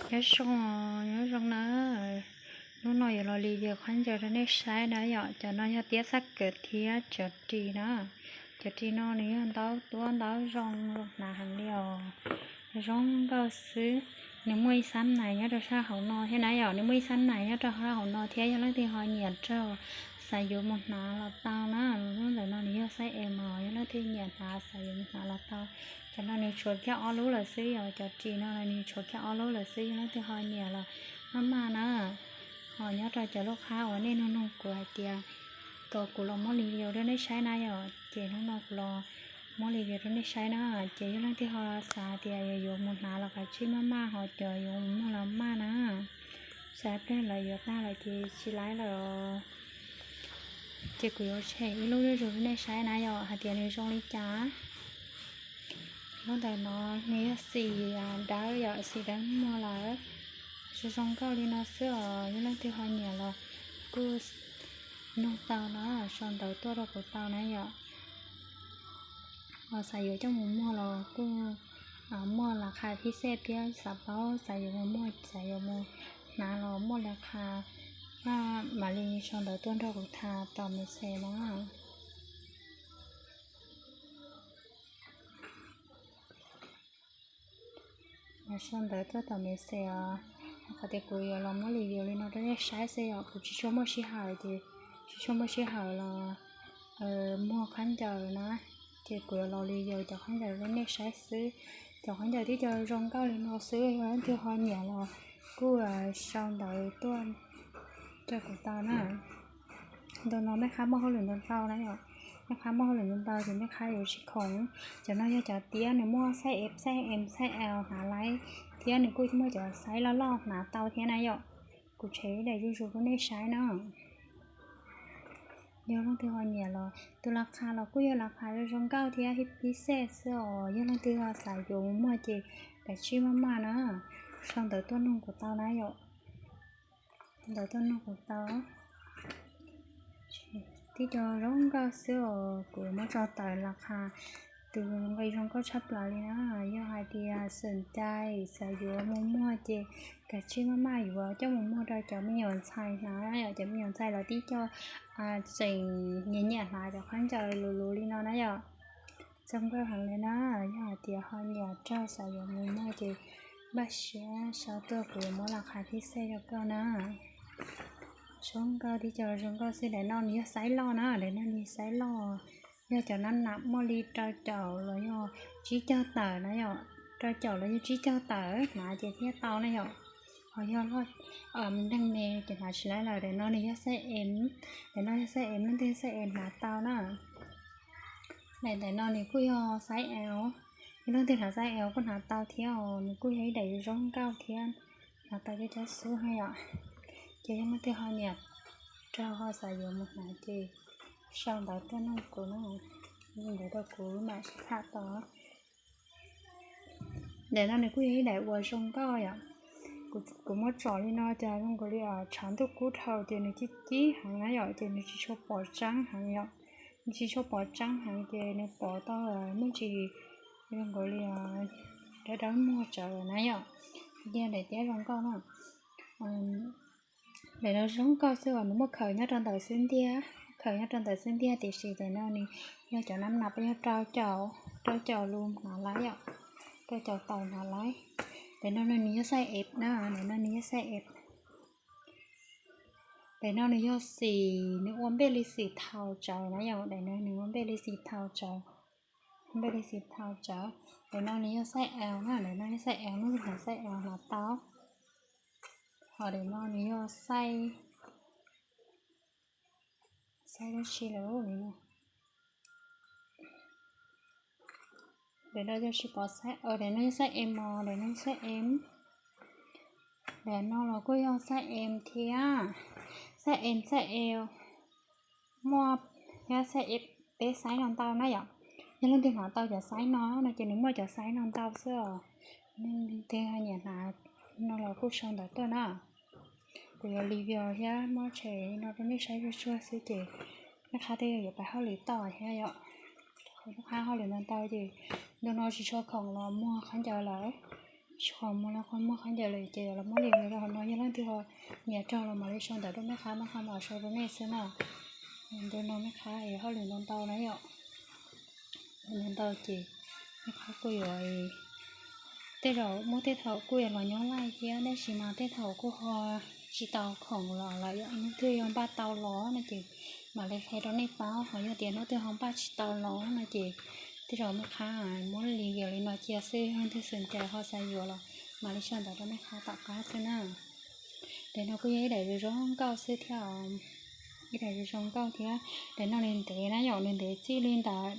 Nyob zoo, nyob zoo na. Hnub no yuav los review khaub ncaws rau nej saib na yom. Cov no yog tiab xab kawm thiab cov ris na. Cov ris no nws yog ntaub tuab ntaub zoo, zoo hnav heev li os. Zoo nkauj xwb. Nws muaj ib xab nais nyob rau sab hauv no thiab na yom, nws muaj ib xab nais nyob rau sab hauv no thiab. Yog leej twg ho nyiam raug xav yuav mus hnav los tau na. Lub ntawm no nws yog xaib M os, yog leej twg nyiam hnav xav yuav mus hnav los tau. Cov no nws tshuav kiag ob lub lawm xwb, yog cov ris no nws tshuav kiag ob lub lawm xwb, yog leej twg ho nyiam los maj maj na. Ho nyob rau cov lub qhab uas nej nug nug kuv hais tias kom kuv los muab review rau nej saib na yom, ces hnub no kuv los muab review rau nej saib na. Ces yog leej twg ho xav tias yuav yuav mus hnav los kav tsij maj maj, ho cov yuav mus muag los maj na. Xav pliag lawv yuav tag lawm ces tsis laib lawm. Ces kuv yuav tshem ib lub zuj zus rau nej saib na yom, hais tias nws zoo li cas. Lub ntawm no nws yog xim dawb yom, xim dawb muag lawm. Zoo zoo nkauj li no xwb os, yog leej twg ho nyiam los kuj nug tau na, sau ntawv tuaj rau kuv tau na yom. Ho xav yuav coj mus muag los kuj muaj las khas phib xej thiab, xav paub xav yuav mus muag xav yuav mus hnav los muaj las khas, mam li sau ntawv tuaj nrog kuv tham tom message na. Sau ntawv tuaj tom message os. Qhov tias kuv yuav los muab review li no rau nej saib xwb yom, kuv tsis tshua muaj sij hawm ces tsis tshua muaj sij hawm los muag khaub ncaws na, ces kuv yuav los review cov khaub ncaws rau nej saib xwb. Cov khaub ncaws tib co zoo nkauj li no xwb, yog leej twg ho nyiam los kuj sau ntawv tuaj rau kuv tau na. Ntawm no mej qhab muaj hauj lwm ntau ntau na yom, mej qhab muaj hauj lwm ntau ntau ces mej qhab yuav tsis khoom. Cov no yog cov tiab, nws muaj xaib F, xaib M, xaib L hnav laib, thiab nws kuj muaj cov xaib loj loj hnav tau thiab na yom. Kuv tshem ib daim zuj zus rau nej saib na. Yog leej twg ho nyiam los tus las khas los kuj yog las khas zoo nkauj thiab phib xej xwb os. Yog leej twg ho xav yuav mus muag ces kav tsij maj maj na, sau ntawv tuaj nug kuv tau na yom. Ntawv tuaj nug kuv tau. Tib co zoo nkauj xwb os, kuv muab tso tawm las khas tus nqi zoo nkauj tshaj plaws li na. Yog hais tias xom cai xav yuav mus muag ces kav tsij maj maj yuav coj mus muag rau cov me nyuam ntxhais hnav, cov me nyuam ntxhais los tib co tseem nyiam nyiam hnav cov khaub ncaws luv luv li no na yom. Zoo nkauj heev li na, yog hais tias ho nyiam raug xav yuav mus muag ces npaj siab sau tuaj kuv yuav muab las khas phib xej rau koj na. Zoo nkauj tib co zoo nkauj xwb, daim no nws yog xaib loj na, daim no nws xaib loj, yog cov nab nam muaj li rau caum los yog tsib caug tawm na yom, rau caum los yog tsib caug tawm hnav ces thiaj tau na yom. Ho yog loj neeg me ces hnav tsis laib lawm. Daim no nws yog xaib M, daim no yog xaib M, leej twg xaib M hnav tau na. Daim, daim no nws kuj yog xaib L, yog leej twg hnav xaib L kuj hnav tau thiab os, nws kuj yog ib daim zoo nkauj thiab, hnav tau coob coob xwb na yom. Ces yog leej twg ho nyiam raug ho xav yuav mus hnav ces sau ntawv tuaj nug kuv na, ntawv rau kuv mam sib tham tau. Daim no nws kuj yog ib daim uas zoo nkauj yom. Kuv muab tsom li no ces zoo nkaus li tshav ntuj kub dhau ces nws cib cib heev na yom, ces nws tsis tshua pom tseeb heev yom. Nws tsis tshua pom tseeb heev ces nws pom tau me ntsis zoo nkaus li dawb dawb muag tsawv na yom. Yog daim tiab zoo nkauj na. Daim no zoo nkauj xwb os, nws muaj khaws nyob rau ntawm xub ntiag, khaws nyob rau ntawm xub ntiag tiam sis daim no nws yog cov nab nam yog rau caum, rau caum lus hnav laib yom, rau caum tawm hnav laib. Daim no nws yog xaib F na, daim no nws yog xaib F. Daim no nws yog xim, nws ua npej li xim thaum tsawv na yom, daim no nws ua npej li xim thaum tsawv, npej li xim thaum tsawv. Daim no nws yog xaib L na, daim no yog xaib L, leej twg hnav xaib L hnav tau. Ho daim no nws yog xaib, xaib dab tsi lawm no. Daim no yog tsis pom xaib, daim no yog xaib M os, daim no yog xaib M. Daim no los kuj yog xaib M thiab, xaib M xaib L muaj, thiab xaib F, peb xaib no ntau na yom. Yog leej twg hnav tau cov xaib no no ces nws muaj cov xaib no ntau xwb os. Leej twg nyiam hnav no los kuj sau ntawv tuaj na. Kuv yuav review thiab muab tshem li no rau nej saib tsuag tsuag xwb ces nej qhab tej yuav pais hauj lwm toj thiab yom. Lub qhab hauj lwm ntau ntau ces ntu no tsis tshua khoom los muag khaub ncaws lawm. Tsis qhov muag los qhov muag khaub ncaws lawm ces los muab li rau hauv no, yog leej twg ho nyiam raug los mam li sau ntawv rau mej qhab, mej qhab mam sau rau nej xwb na. Ntu no mej qhab es hauj lwm ntau ntau na yom. Ntau ntau ces mej qhab kuj yuav, tej zaum muaj tej thaum kuj yuav los nyob laij thiab, tab sis mas tej thaum kuj ho tsis tau khoom los lawm yom. Hnub twg yog npaj tau los no ces mam li qhia rau nej paub, ho yog tias hnub twg ho npaj tsis tau los no ces tej zaum mej qhab muab li yam li no cia xwb, yog leej twg xwm cais ho xav yuav los mam li sau ntawv rau mej qhab tom qab xwb na. Daim no kuj yog ib daim zoo zoo nkauj xwb thiab, ib daim zoo zoo nkauj thiab. Daim no nws ntev na yom, nws ntev txij li ntawd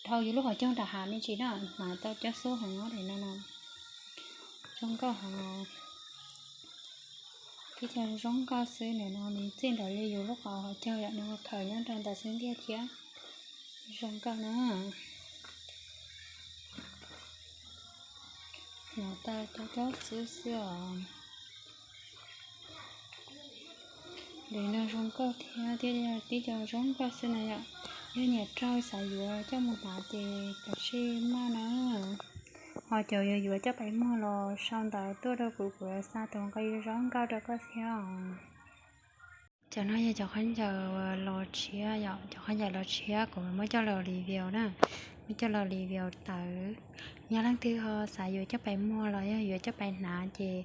dhau yus lub qhov cub nram hav me ntsis na, hnav tau cob xub heev os daim no no. Zoo nkauj heev os. Tib co zoo nkauj xwb, nim no nws txij ntawm li yus lub qhov cub yom, nws ua khaws nyob rau ntawm xub ntiag thiab. Zoo nkauj na. Hnav tau cob cob xwb xwb os. Daim no zoo nkauj thiab, tib co zoo nkauj xwb na yom. Yog nyiam raug xav yuav coj mus hnav ces kav tsij maj na. Ho cov yuav yuav coj pais muag los sau ntawv tuaj rau kuv, kuv xa tus nqi zoo nkauj rau koj thiab os. Cov no yog cov khaub ncaws los tshiab yom, cov khaub ncaws los tshiab kuv muab coj los review na, muab coj los review tawm. Yog leej twg ho xav yuav coj pais muag los yog yuav coj pais hnav ces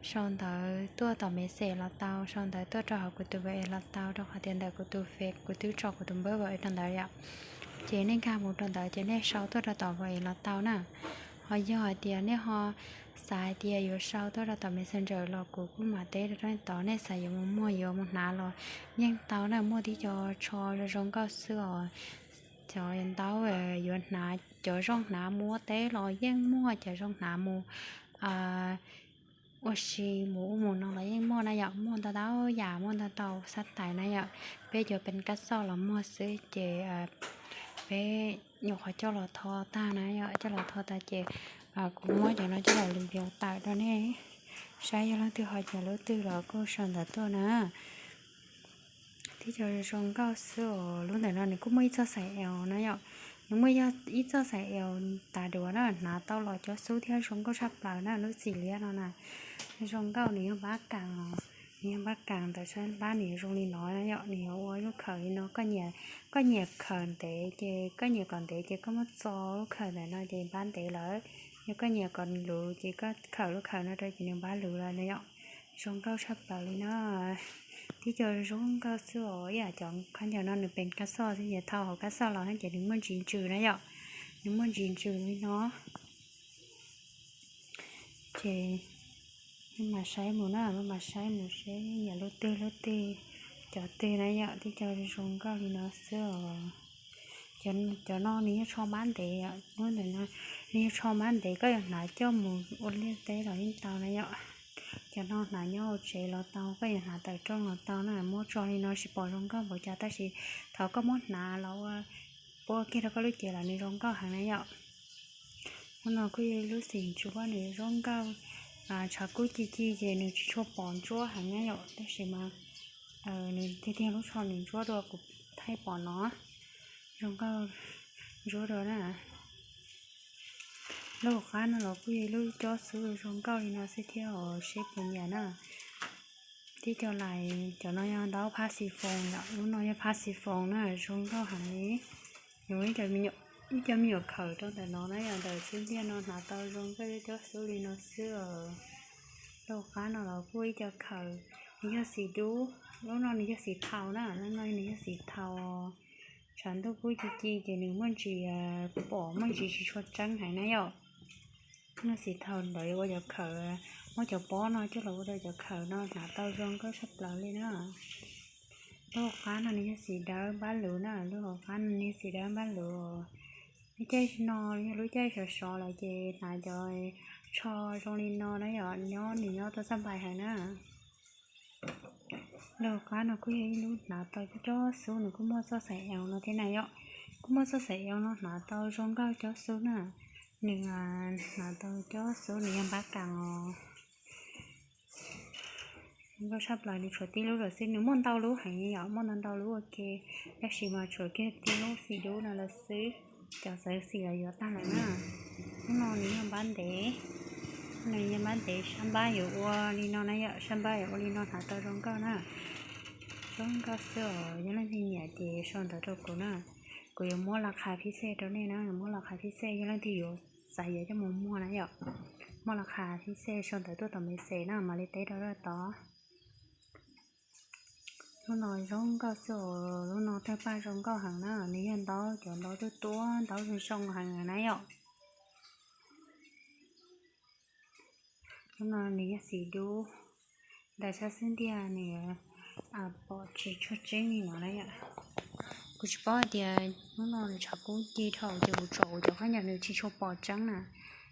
sau ntawv tuaj tom message los tau, sau ntawv tuaj rau hauv kuv tus WhatsApp los tau, rau qhov tias ntawm kuv tus Face kuv twb tso kuv tus npawb WhatsApp rau ntawd yom. Ces nej nkag mus rau ntawd ces nej sau tuaj rau tom WhatsApp los tau na. Ho yog hais tias nej ho xav hais tias yuav sau tuaj rau tom Messenger los kuv kuj mam teb rau nej tod, nej xav yuav mus muag yuav mus hnav los yeej tau na, muaj tib co tsho zoo zoo nkauj xwb os. Cov ntau yuav hnav, cov zoo hnav mus ua teb los yeej muaj, cov zoo hnav mus ua si mus ub mus no los yeej muaj na yom, muaj ntau ntau yam, muaj ntau ntau xab tais na yom. Peb cov pes kab xoj los muag xwb ces peb nyuam qhuav coj los tho tag na yom, coj los tho tag ces kuv muab cov no coj los review tawm rau nej saib, yog leej twg ho nyiam lub twg los kuj sau ntawv tuaj na. Tib co zoo nkauj xwb os. Lub ntawm no nws kuj muaj ib txoj xaim L na yom, nws muaj ib txoj xaim L tas duav na, hnav tau los cob xub thiab zoo nkauj tshaj plaws na. Lub txim liab no na, zoo nkauj, nws yog npab kas, nws yog npab kas ntawm sab npab, nws yuav zoo li no na yom, nws yuav ua lub khaws li no. Koj nyiam khaws ntev ces, koj nyiam kom ntev ces koj muab txo lub khaws ntawm no ces npab ntev lawm. Yog koj nyiam kom luv ces koj khaws lub khaws no rau ces nws npab luv lawm na yom. Zoo nkauj tshaj plaws li na. Tib co zoo nkauj xwb os. Ib yam cov khaub ncaws no nws pes kab xoj xwb ces thau hauv kab xoj los ces nws muaj ntsis ntsws na yom, nws muaj ntsis ntsws li no. Ces maj mam saib mus na, maj mam saib mus seb nyiam lub twg lub twg, cov twg na yom. Tib co zoo nkauj li no xwb os. Cov no nws yog tsho npab ntev yom, lub ntawm no nws yog tsho npab ntev, koj yuav hnav coj mus ua liaj teb los yeej tau na yom. Cov no hnav nyob hauv tsev los tau, koj yuav hnav tawm rooj los tau na. Muab tso li no tsis pom zoo nkauj npaum cas, tab sis thaum koj muab hnav los ua, ua kiag rau koj lub cev los nws zoo nkauj heev na yom. Lub no kuj yog lub xim ntsuab, nws zoo nkauj, tshav kub ci ci ces nws tsis tshua pom ntsuab heev na yom, tab sis mas nws tiag tiag lub tsho nws ntsuab dua, kuv thaij pom no zoo nkauj ntsuab dua na. Lub hauv qab no los kuj yog lub cob xub zoo nkauj li no xwb thiab os, seb puas nyiam na. Tib co lais, cov no yog ntaub phab xi foos yom, lub no yog phab xi foos na, zoo nkauj heev li. Yuav ib co me nyuam khaws rau ntawm no na yom, ntawm xub ntiag no hnav tau zoo nkauj cob xub li no xwb os. Lub hauv qab no los kuj ib co khaws, nws yog xim dub, lub no nws yog xim thaum na, lub no nws yog xim thaum. Tshav ntuj kub ci ci ces nws muaj ntsis pom, muaj ntsis tsis tshua tseeb heev na yom. Muaj xim thaum ntawd yuav ua cov khaws, muab cov pob no coj los ua rau cov khaws no hnav tau zoo nkauj tshaj plaws li na. Lub hauv qab no nws yog xim dawb npab luv na, lub hauv qab no nws yog xim dawb npab luv. Lub caij no yog lub caij sov sov lawm ces hnav cov tsho zoo li no na yom, nyob nws nyob tau xab npais heev na. Lub hauv qab no kuj yog ib lub hnav tau cob cob xub, nws kuj muaj txoj xaim L no thiab na yom. Kuj muaj txoj xaim L no hnav tau zoo nkauj cob xub na. Nws hnav tau cob xub, nws yog npab kas os. Zoo nkauj tshaj plaws, nws tshuav tib lub lawm xwb, nws muaj ntau lub heev yom, muaj ntau ntau lub ua ke, tab sis mas tshuav kiag tib lub xim dub no lawm xwb. Cov xav xim los yuav tag lawm na. Lub no nws yog npab ntev. Nws yog npab ntev, sab npab yuav ua li no na yom, sab npab yuav ua li no hnav tau zoo nkauj na. Zoo nkauj xwb os, yog leej twg nyiam ces sau ntawv rau kuv na. Kuv yuav muab las khas phib xej rau nej na, muab las khas phib xej, yog leej twg yuav xav yuav coj mus muag na yom, muab las khas phib xej sau ntawv tuaj tom me xes na mam li teb rau dab tod. Lub no zoo nkauj xwb os, lub no tawg paj zoo nkauj heev na, nws yog ntaub, cov ntaub tuaj tuaj, ntaub zoo zoo heev na yom. Lub no nws yog xim dub, ntais sab xub ntiag nws pom tsis tshua tseeb li no na yom. Kuv tsis paub hais tias lub no nws tshav kub ci dhau ces kuv tsom kuv cov khaub ncaws nws tsis tshua pom tseeb na.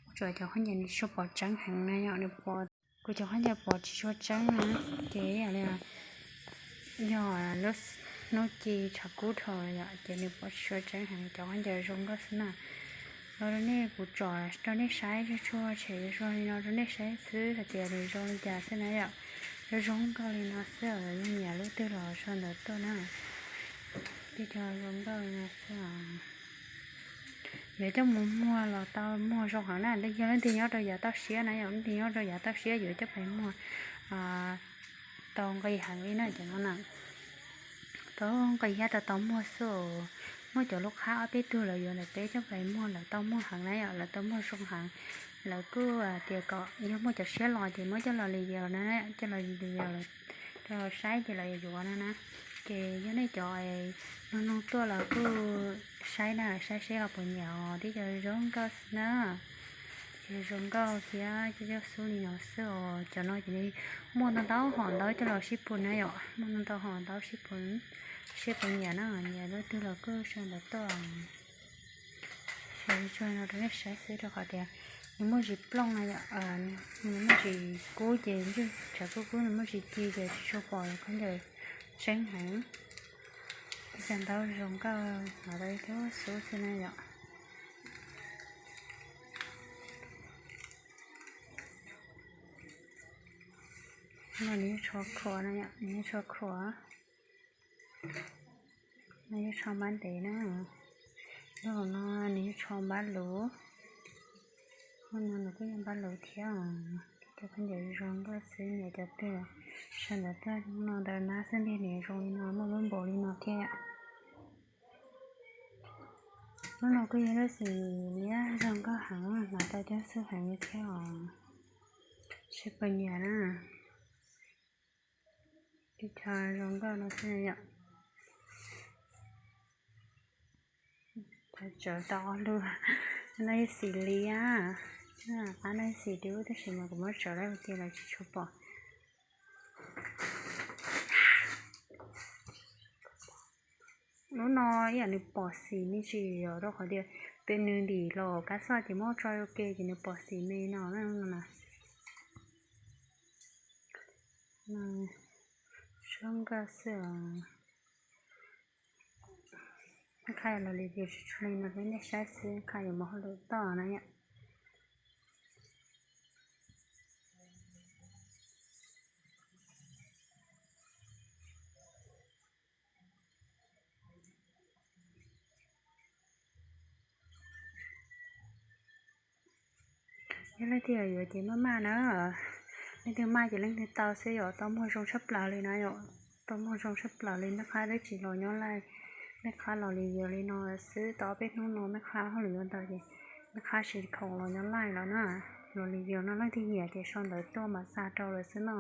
Kuv tsom cov khaub ncaws nws tsis tshua pom tseeb heev na yom, nws pom, kuv cov khaub ncaws pom tsis tshua tseeb na. Ces yam li yog lub hnub ci tshav kub dhau yom, ces nws pom tsis tshua tseeb heev, cov khaub ncaws zoo nkauj xwb na. Los rau nej, kuv tsom rau nej saib tsuag tsuag tshem tsuag li no rau nej saib xwb hais tias nws zoo li cas xwb na yom. Zoo zoo nkauj li no xwb os, yog nyiam lub twg los sau ntawv tuaj na. Ces cov zoo nkauj li no xwb os. Yuav coj mus muag los tau muag zoo heev na, yog leej twg nyob rau yav toj siab na yom, leej twg nyob rau yav toj siab yuav coj pais muag tau nqis heev li na cov no na. Tau nqis thiab tau tau muag xwb. Muaj cov lub qhab ob peb tug lawv yuav ntawm peb coj pais muag lawv tau muag heev na yom, lawv tau muag zoo heev. Lawv kuj tias kom yog muaj cov siab los ces muab coj los li yos na, coj los li yos rau saib ces lawv yuav yuav no na. Ces yog nej cov noog noog tuaj los kuj saib na, saib seb ho puas nyiam os, tib co zoo nkauj xwb na. Ces zoo nkauj thiab coj coj xub li no xwb os. Cov no ces muaj ntau ntau hom ntaub coj los sib pus na yom, muaj ntau ntau hom ntaub sib pus, seb puas nyiam na, nyiam lub twg los kuj sau ntawv tuaj. Ces tsuag no rau nej saib xwb rau qhov tias nws muaj zis plooj na yom, nws muaj zis kub ces tshav kub kub nws muaj zis ci ces tsis tshua pom khaub ncaws tseeb heev. Ib co ntaub zoo nkauj hnav tau ib tug xub xwb na yom. No nws yuav tsho khuam na yom, nws yuav tsho khuam. No yuav tsho npab ntev na. Lub no nws yuav tsho npab luv. Lub no nws kuj yog npab luv thiab. Cov khaub ncaws zoo nkauj xwb, nyiam cov twg sau ntawv tuaj. Lub no ntawd nab xwb ntiag nws zoo li no, muaj lub npaum li no thiab. Lub no kuj yog lub xim liab zoo nkauj heev, hnav tau coj xub heev li thiab os. Seb puas nyiam na. Tib co zoo nkauj no xwb yom. Tsawv tau ob lub. No yog xim liab, qab no yog xim dub tab sis mas kuv muab tsawv lawm tias lawv tsis tshua pom. Lub no ib yam nws pom xim me ntsis yom, rau qhov tias pem nws ntim los kab xoj ces muab tso ua ke ces nws pom xim me no na. Zoo nkauj xwb os. Qha los li yus tsis tshua li no peb nej saib xwb, qha yuav mus hauj lwm toj na yom. Yog leej twg yuav ces maj maj na, leej twg maj ces leej twg tau xwb yom, tau muag zoo tshaj plaws li na yom, tau muag zoo tshaj plaws li. Mej qhab twb tsis los nyob laij, mej qhab los li yus li no xwb, tau ob peb hnub no mej qhab hauj lwm yuav ntawd ces mej qhab tsis khoom los nyob laij lawm na. Los li yus no leej twg nyiam ces sau ntawv tuaj mam xa rau lawm xwb no.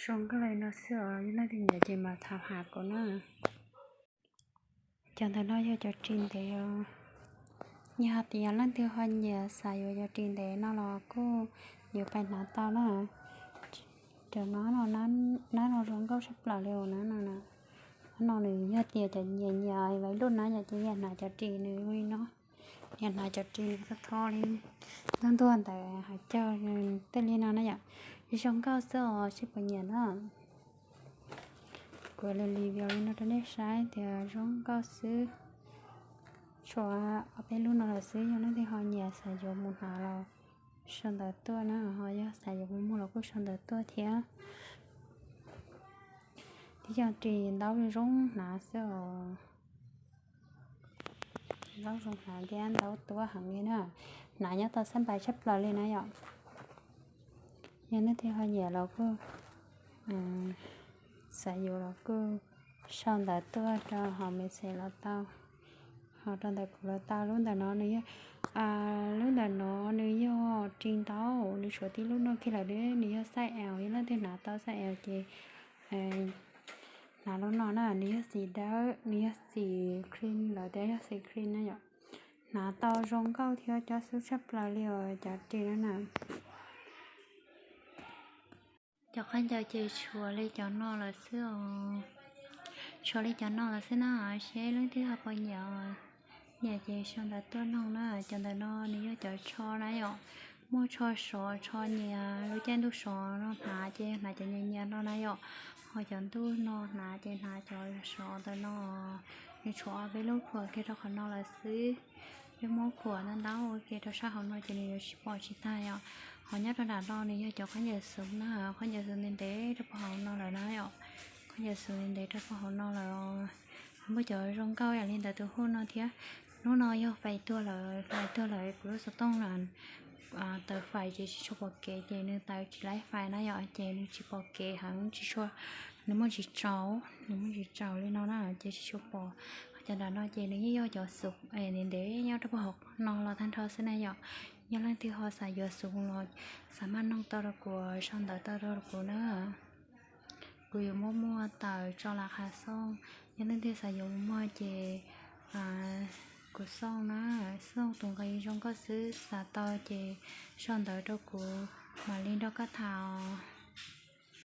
Zoo nkauj li no xwb os, yog leej twg nyiam ces mam tham hais kuv na. Cov ntawm no yog cov ris ntev os. Yog hais tias leej twg ho nyiam xav yuav cov ris ntev no los kuj yuav pais hnav tau na. Cov no, nab no zoo nkauj tshaj plaws li os na no. Nab no nws yog tias cov nyiam nyiam vais luj na yom, ces yam hnav cov ris nws li no. Yam hnav cov ris nws tho tho li ntuag ntuag ntawm hav cawv tej li no na yom. Zoo nkauj xwb os, seb puas nyiam na. Kuv li review li no rau nej saib tias zoo nkauj xwb. Tshuav ob peb lub no lawm xwb, yog leej twg ho nyiam xav yuav mus hnav los sau ntawv tuaj na, ho yog xav yuav mus muag los kuj sau ntawv tuaj thiab. Tib co ris ntaub zoo hnav xwb os. Ntaub zoo hnav thiab ntaub tuab heev li na. Hnav nyob tau xab npais tshaj plaws li na yom. Yog leej twg ho nyiam los kuj xav yuav los kuj sau ntawv tuaj rau hauv message los tau, ho rau ntawm kuv los tau. Lub ntawm no nws yog, lub ntawm no nws yog ris ntaub, nws tshuav tib lub no kiag lawm, nws yog size L, yog leej twg hnav tau size L ces hnav lub no na, nws yog xim dawb, nws yog xim cream lawm tias yog xim cream na yom. Hnav tau zoo nkauj thiab cob xub tshaj plaws li os cov ris no na. Cov khaub ncaws ces tshuav li cov no lawm xwb os. Tshuav li cov no lawm xwb na, seb leej twg ho puas nyiam. Nyiam ces sau ntawv tuaj noog na. Cov ntawm no nws yog cov tsho na yom, muaj tsho sov tsho nyias, lub caij ntuj sov no hnav ces hnav cov nyias nyias no na yom. Ho cov ntuj no hnav ces hnav cov sov ntawm no. Nws tshuav ob peb lub khuam kiag rau qhov no lawm xwb. Peb muab khuam ntau ntau ua ke rau sab hauv no ces nws yuav tsis pom tsis tag yom. Ho nyob rau nram no nws yog cov khaub ncaws xwv na, khaub ncaws xwv ntev ntev rau puag hauv no lawm na yom. Khaub ncaws xwv ntev ntev rau puag hauv no lawm. Muaj cov zoo nkauj yam li ntawm tus hood no thiab. Lub no yog fais tuag lawm, fais tuag lawm kuv lub xov tooj na, tawv fais ces tsis tshua pom kev ces nws tawv tsis laib fais na yom, ces nws tsis pom kev heev tsis tshua, nws muaj tsis tsaus, nws muaj tsis tsaus li no na ces tsis tshua pom. Cov nram no ces nws yeej yog cov xwv ntev ntev nyob rau puag hauv no los tag nrho xwb na yom. Yog leej twg ho xav yuav xwv los xav maj noog tau rau kuv, sau ntawv tau rau kuv na. Kuv yuav muab muag tawm tso las qha xauj. Yog leej twg xav yuav mus muag ces kuv xauj na, xauj tus nqi zoo nkauj xwb, xav tau ces sau ntawv rau kuv, mam li nrog koj tham os.